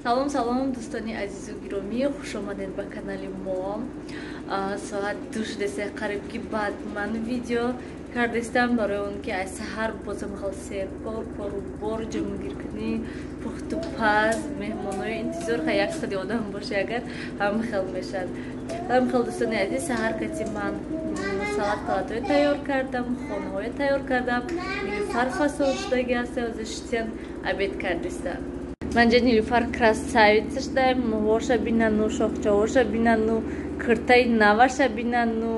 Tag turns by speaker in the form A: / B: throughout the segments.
A: Салом, салом, дӯстони азизу гиромӣ, хуш омадед ба канали мо. Соат 2 шудеса қариб, ки баъд ман видео кардастам, барои он ки аз саҳар бозам хел серкор, кору бор, ҷамъгиркунӣ, пухту паз, меҳмонои интизор. Ха, як худи одам боше агар, ҳам хел мешавад. Ҳам хел, дӯстони азиз, саҳар кати ман салат палатҳое тайёр кардам, хонаҳое тайёр кардам. Нилуфар фасон шудаги аст, ҳозир шитян, обед кардиста. Манҷа Нилуфар красавица шуда, мӯҳоша бинану, шохчаҳоша бинану, киртаи наваша бинану.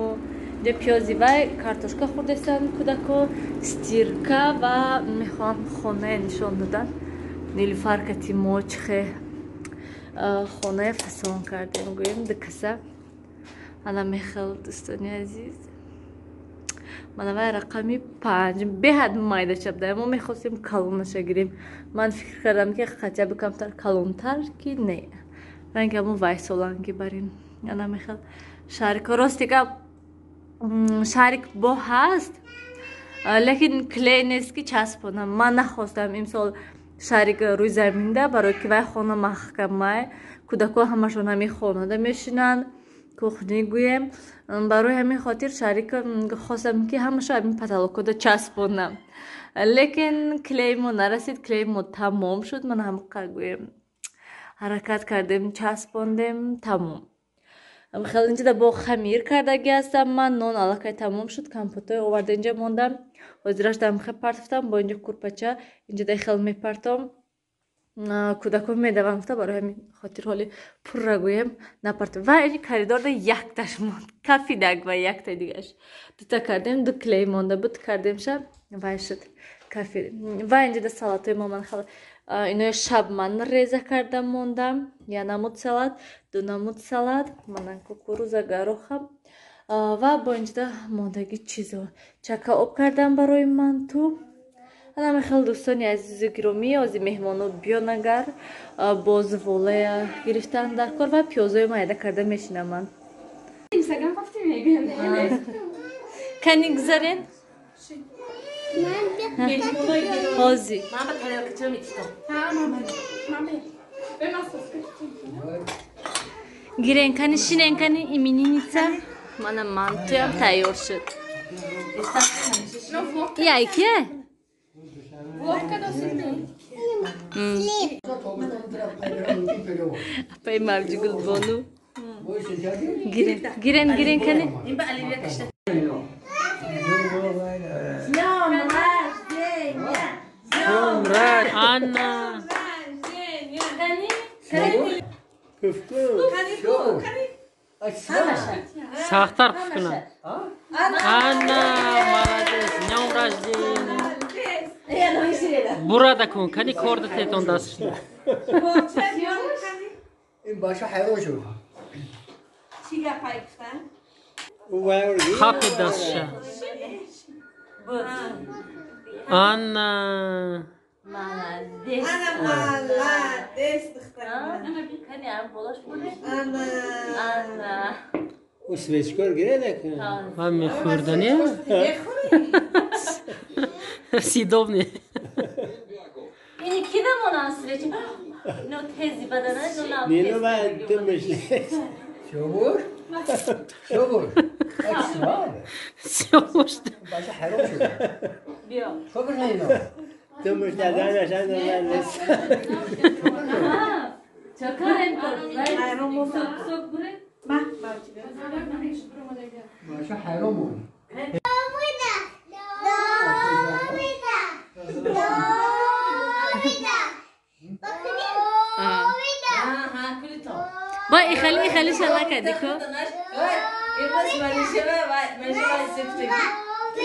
A: Инҷа пиёзи вай, картошка хӯрдестанд кӯдако, стирка. Ва мехоҳам хонае нишон додан. Нилуфар кати мо чихе хонае фасон кардем, гӯем, дукаса. Ана мехел, дӯстони азиз, манавай рақами 5 беҳад майдача буда. Мо мехостем калонаша гирем. Ман фикр кардам, ки хотя бы камтар калонтар, ки не, ранги ҳамон вайсоланги барин. Ана мехел шарик. Рости гап, шарик бо ҳаст, лекин клей нест, ки часпонам. Ман нахостам имсол шарик рӯи заминда, барои ки вай хона маҳкамай, кӯдакҳо ҳамашон ҳамин хонада мешинанд, кухни гӯем. Барои ҳамин хотир шарик хостам, ки ҳамаша ҳамин потолокода часпонам, лекин клей мо нарасид, клей мо тамом шуд. Ман ҳамқа гӯем ҳаракат кардем, часпондем, тамом. Хел инҷода бо хамир кардаги ҳастам ман. Нон аллакай тамом шуд, компотое оварда инҷа мондам, ҳозираш дамхе партофтам. Бо инҷа курпача инҷода хел мепартом, кӯдакон медаванд гуфта. Барои ҳамин хотир ҳоли пурра гӯем напартом. Ва ини коридорда якташ монд, кафидак ва якта дигаш дута кардем, ду клей монда буд, кардемша, вай шуд, кафи. Ва инҷода салатҳои мо. Ман инои шаб ман реза кардам, мондам я намуд салат, ду намуд салат, манан кукуруза, гороха. Ва бо инҷода мондаги чизо, чака об кардам барои манту. Ана мехел, дӯстони азизу гиромӣ, ози меҳмоно биён агар, боз волая гирифтан дар кор ва пиёзои майда карда мешинам ман. Кани, гузарен ҳози. Гирен, кани, шинен, кани, именинница. Мана мантуям тайёр шуд. Яй кие? Апай Мавҷигулбону, гирен, гирен, гирен, кани.
B: Анна. Сахтар пуф. Анна, молодец, с днем рождения. Бурада кун, кани корда тетон дастшуда.
C: Ин баша ҳайрон шуд.
D: Чӣ гапай гуфтан?
B: Хапи дастша. Анна.
A: Молодец.
D: Ана молодец, духтарам.
A: Кани, ам болаш буде?
D: Ана.
A: Ана.
C: Ӯ свечкор гиред.
B: Ва мехӯрдани? Съедобный.
A: Ини ки намонам свечи? Но тези бадана, но нам.
C: Нино ва дымиш. Чобур? Чобур.
B: Сиёвуш.
C: Баша ҳайрон шуд.
A: Биё.
C: Чобур нино. Дымиш даданаш ана лес.
A: Чакарем кор. Сок сок буре?
D: Ма, Мавҷи.
C: Баша ҳайрон монд.
A: Ба ихали ихали шала кади ко?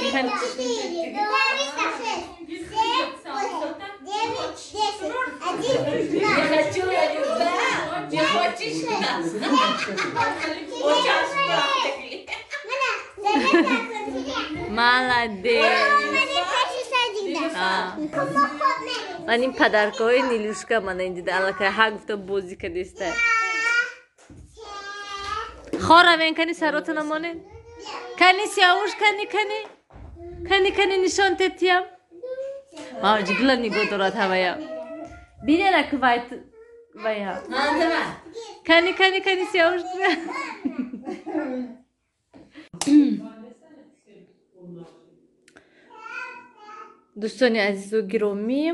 A: Ихали.
D: Не хочу, я не знаю. Не хочешь нас?
A: Молодец. Ман ин подаркаҳои Нилюшка, мана ин дида, аллакай ҳа гуфта бозӣ кадиста. Хоравен, кани, саротона монен. Кани, Сиёвуш, кани, кани. Кани, кани, нишон тетиям. Мавҷигула нигоҳ дорад ҳамая. Бинена ки вай. Вая. Кани, кани, кани, Сиёвуш. Дӯстони азизу гиромӣ,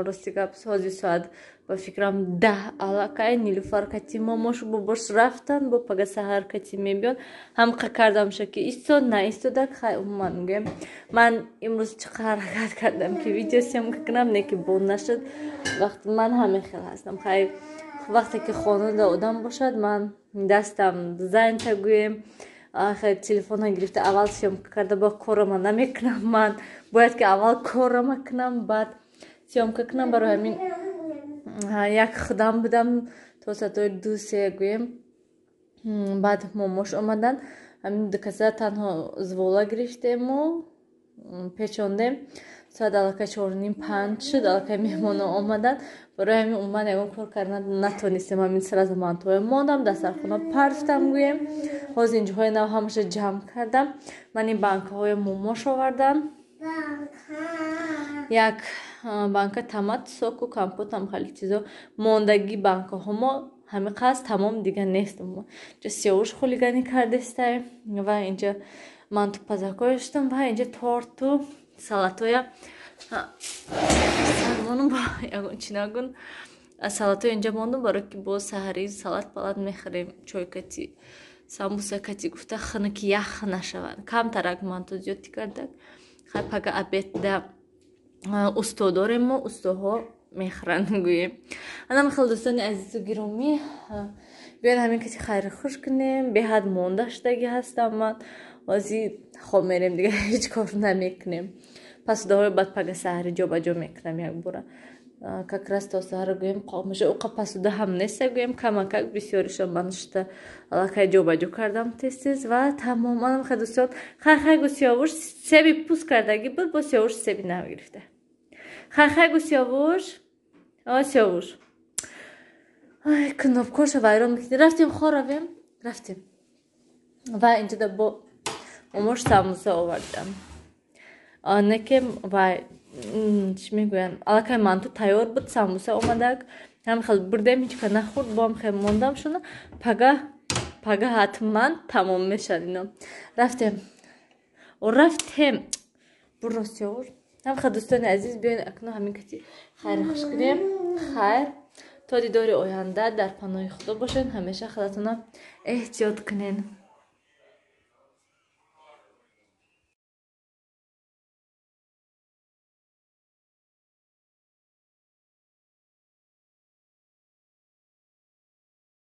A: рости гап, ҳозир соат ба фикрам 10 аллакай. Нилуфар кати момошу бобош рафтан, бо пага саҳар кати мебиён. Ҳамқа кардамша ки истод, наистодак. Хай, умуман мегӯям, ман имрӯз чӣ қадр ҳаракат кардам, ки видео съёмка кунам, не ки бо нашуд. Вақт ман ҳамин хел ҳастам. Хай, вақте ки хонада одам бошад, ман дастам занта гӯем, телефона гирифта аввал съёмка карда, бо корама намекунам. Ман бояд ки аввал корама кунам, баъд съёмка кунам. Барои ҳамин як худам будам то соатҳои 2-3 гӯем. Баъд момош омадан, ҳамин дукаса танҳо звола гирифтему печондем. Соат аллакай 4:30-5 шуд, аллакай меҳмоно омадан. Барои ҳамин умуман ягон кор карда натонистем. Ҳамин сразу мантоя мондам, дастархона партам гӯем. Ҳозир инҷоҳои нав ҳамаша ҷамъ кардам. Ман ин банкаҳои момош овардам, як банка томат соку, компотам, хеле чизо мондагӣ. Банкаҳо мо ҳамин қаз тамом, дига нест. Инҷа Сиёвуш хулиганӣ кардестай ва инҷа манту пазакҳое шудам ва инҷа торту салатоя сармонум, ягон чи нагун, салатоя инҷа мондум, барои ки боз саҳари салат палат мехӯрем, чой кати, самбуса кати гуфта, хунуки ях нашавад. Камтарак манту зиёдтӣ кардак. Хай, пага обедда усто дорем, мо устоҳо мехӯранд гӯем. Анам хел, дӯстони азизу гиромӣ, биёед ҳамин каси хайри хуш кунем. Беҳад монда шудагӣ ҳастам ман. Ҳозир хоб мерем, дига ҳеҷ кор намекунем. Пасудаҳои баъд пага саҳари ҷобаҷо мекунам якбора. Как раз то саҳар гӯем қомаша уқа пасуда ҳам неста гӯем, камакак бисёришо ман шута аллакай ҷобаҷо кардам тез тез ва тамом. Анам хел, дӯстон, хай хай гу Сиёвуш, себи пӯст кардагӣ буд, бо Сиёвуш себи нав гирифта. Хай хай гу Сиёвуш, о Сиёвуш, ай кнопкоша вайрон мекунӣ. Рафтем, хоравем, рафтем. Ва инҷода бо момош самбуса овардам, неке вай чӣ мегӯянд, аллакай манту тайёр буд, самбуса омадак, ҳам хел бурдем, ҳеҷ ка нахӯрд, боам хел мондам шуна. Пага, пага ҳатман тамом мешавад ино. Рафтем, рафтем, буро Сиёвуш. Ҳам хел, дӯстони азиз, биёед акнун ҳамин кати хайр хуш кунем. Хайр, то дидори оянда дар паноҳи Худо бошед, ҳамеша худатона эҳтиёт кунед.